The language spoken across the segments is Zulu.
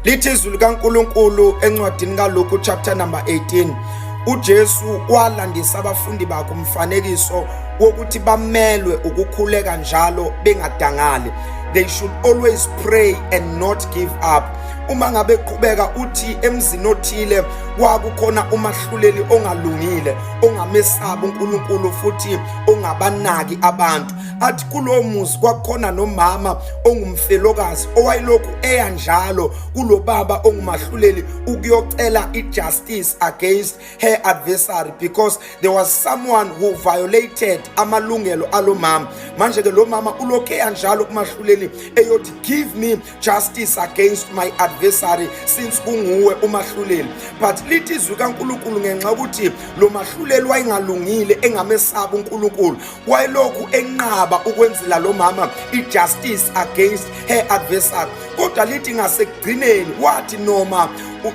Lithi izwi likaNkulunkulu encwadini kaLuku chapter number 18, uJesu walandisa abafundi bakhe umfanekiso wokuthi bamelwe ukukhuleka njalo bengadangali. They should always pray and not give up. Uma ngabe qhubeka uthi emzini othile kwakukhona umahluleli ongalungile, ongamesabi uNkulunkulu futhi ongabanaki abantu. Athi kulowo muzi kwakukhona nomama ongumfelokazi owayelokhu eya njalo kulo baba ongumahluleli ukuyocela i-justice against her adversary, because there was someone who violated amalungelo alo mama. Manje ke lo mama ulokhu eya njalo kumahluleli eyothi, "Give me justice against my adversary, since kunguwe umahluleli." But lithi izwi kaNkulunkulu, ngenxa ukuthi lo mahluleli wayengalungile, engamesabi uNkulunkulu, wayelokhu enqaba ukwenzela lo mama i-justice against her adversary. Kodwa lithi ngasekugcineni wathi, "Noma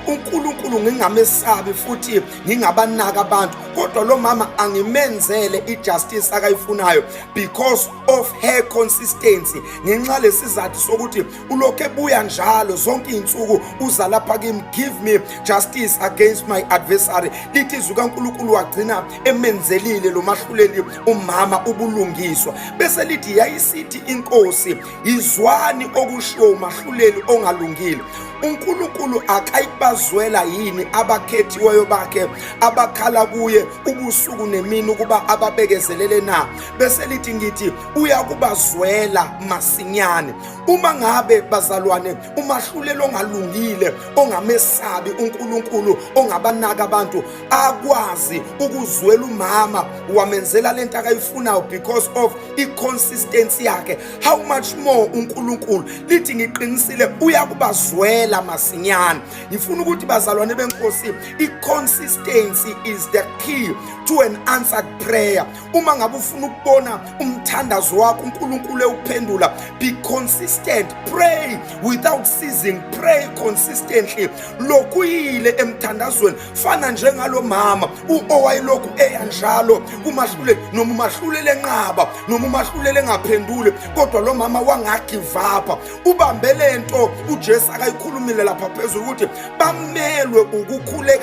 uNkulunkulu ngingamesabi futhi ngingabanaka abantu, kodwa lo mama angimenzele i-justice akayifunayo because of her consistency, ngenxa lesizathu sokuthi ulokhu ebuya njalo zonke izinsuku, uza lapha kimi, give me justice against my adversary." Lithi izwi kaNkulunkulu wagcina emenzelile lo mahluleli umama ubulungiswa. Bese lithi, yayisithi inkosi, "Izwani okushiwo umahluleli ongalungile. UNkulunkulu akayibazwela yini abakhethiweyo bakhe abakhala kuye ubusuku nemini ukuba ababekezelele na?" Bese lithi, "Ngithi uyakubazwela masinyane." Uma ngabe, bazalwane, umahluleli ongalungile, ongamesabi uNkulunkulu, ongabanaka abantu, akwazi ukuzwela umama, wamenzela lento akayifunayo because of i-consistency yakhe, how much more uNkulunkulu? Lithi, "Ngiqinisile, uyakubazwela masinyane." Ngifuna ukuthi, bazalwane benkosi, i-consistency is the key to an answered prayer. Uma ngabe ufuna ukubona umthandazo wakho uNkulunkulu ewuphendula, be consistent, pray without ceasing, pray consistently. Lokuyile emthandazweni, fana njengalo mama owayelokhu eya njalo kumahluleli, noma umahluleli enqaba, noma umahluleli engaphenduli, kodwa lo mama wanga-give up, ubambe lento uJesu akayikhulumile lapha phezulu ukuthi bamelwe ukukhuleka.